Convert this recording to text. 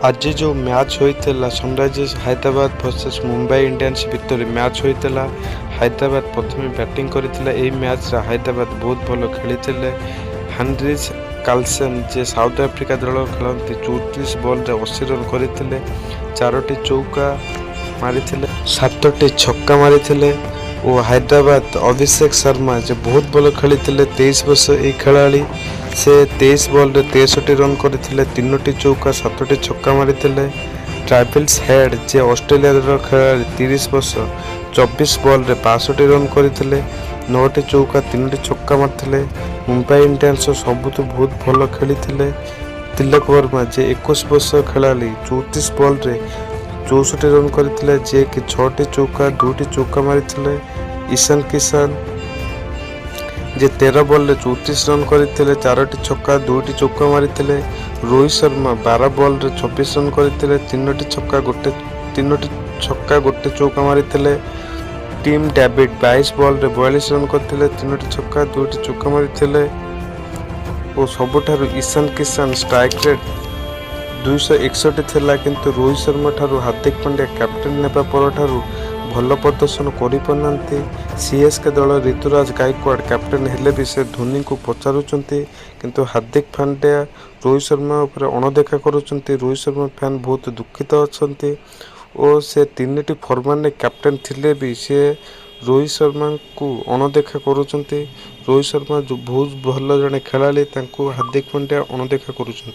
ଆଜି ଯେଉଁ ମ୍ୟାଚ୍ ହୋଇଥିଲା, Sunrisers Hyderabad versus Mumbai Indians ଭିତରେ ମ୍ୟାଚ୍ ହୋଇଥିଲା। ହାଇଦ୍ରାବାଦ ପ୍ରଥମେ ବ୍ୟାଟିଂ କରିଥିଲା। ଏହି ମ୍ୟାଚ୍ରେ ହାଇଦ୍ରାବାଦ ବହୁତ ଭଲ ଖେଳିଥିଲେ। ହାନରିଚ୍ କ୍ଲାସେନ୍, ଯିଏ ସାଉଥ ଆଫ୍ରିକା ଦଳ ଖେଳନ୍ତି, 34 ବଲ୍ରେ 80 ରନ୍ କରିଥିଲେ। ଚାରୋଟି ଚୌକା ମାରିଥିଲେ, ସାତଟି ଛକା ମାରିଥିଲେ। ଓ ହାଇଦ୍ରାବାଦ ଅଭିଷେକ ଶର୍ମା, ଯେ ବହୁତ ଭଲ ଖେଳିଥିଲେ, 23 ବର୍ଷ ଏହି ଖେଳାଳି, ସେ 23 ବଲ୍ରେ 63 ରନ୍ କରିଥିଲେ। ତିନୋଟି ଚୌକା, ସାତଟି ଛକା ମାରିଥିଲେ। ଟ୍ରାଭିସ୍ ହେଡ୍, ଯିଏ ଅଷ୍ଟ୍ରେଲିଆର ଖେଳାଳି, 30 ବର୍ଷ, 24 ବଲ୍ରେ 62 ରନ୍ କରିଥିଲେ। ନଅଟି ଚୌକା, ତିନୋଟି ଛକା ମାରିଥିଲେ। ମୁମ୍ବାଇ ଇଣ୍ଡିଆନ୍ସ ସବୁଠୁ ବହୁତ ଭଲ ଖେଳିଥିଲେ ତିଲକ ବର୍ମା, ଯିଏ 21 ବର୍ଷ ଖେଳାଳି, 34 ବଲ୍ରେ 64 ରନ୍ କରିଥିଲେ, ଯିଏକି ଛଅଟି ଚୌକା, ଦୁଇଟି ଚୌକା ମାରିଥିଲେ। ଇଶାନ କିଶାନ, ଯେ 13 ବଲ୍ରେ 34 ରନ୍ କରିଥିଲେ, ଚାରୋଟି ଛକା, ଦୁଇଟି ଚୌକା ମାରିଥିଲେ। ରୋହିତ ଶର୍ମା 12 ବଲ୍ରେ 26 ରନ୍ କରିଥିଲେ। ତିନୋଟି ଛକା, ଗୋଟେ ଚୌକା ମାରିଥିଲେ। ଟିମ୍ ଡାଭିଡ୍ 22 ବଲ୍ରେ 42 ରନ୍ କରିଥିଲେ। ତିନୋଟି ଛକା, ଦୁଇଟି ଚୌକା ମାରିଥିଲେ। ଓ ସବୁଠାରୁ ଇଶାନ କିଶାନ ଷ୍ଟ୍ରାଇକ୍ ରେଟ୍ 261 ଥିଲା। କିନ୍ତୁ ରୋହିତ ଶର୍ମା ଠାରୁ ହାର୍ଦ୍ଦିକ ପାଣ୍ଡ୍ୟା କ୍ୟାପ୍ଟେନ୍ ନେବା ପରଠାରୁ ଭଲ ପ୍ରଦର୍ଶନ କରିପାରୁନାହାନ୍ତି। ସିଏସ୍କେ ଦଳ ଋତୁରାଜ ଗାଇକୱାଡ଼ କ୍ୟାପ୍ଟେନ୍ ହେଲେ ବି ସେ ଧୋନିଙ୍କୁ ପଚାରୁଛନ୍ତି, କିନ୍ତୁ ହାର୍ଦ୍ଦିକ ପାଣ୍ଡ୍ୟା ରୋହିତ ଶର୍ମା ଉପରେ ଅଣଦେଖା କରୁଛନ୍ତି। ରୋହିତ ଶର୍ମା ଫ୍ୟାନ୍ ବହୁତ ଦୁଃଖିତ ଅଛନ୍ତି ଓ ସେ ତିନିଟି ଫର୍ମାଟ୍ରେ କ୍ୟାପ୍ଟେନ୍ ଥିଲେ ବି ସେ ରୋହିତ ଶର୍ମାଙ୍କୁ ଅଣଦେଖା କରୁଛନ୍ତି। ରୋହିତ ଶର୍ମା ବହୁତ ଭଲ ଜଣେ ଖେଳାଳି, ତାଙ୍କୁ ହାର୍ଦ୍ଦିକ ପାଣ୍ଡ୍ୟା ଅଣଦେଖା କରୁଛନ୍ତି।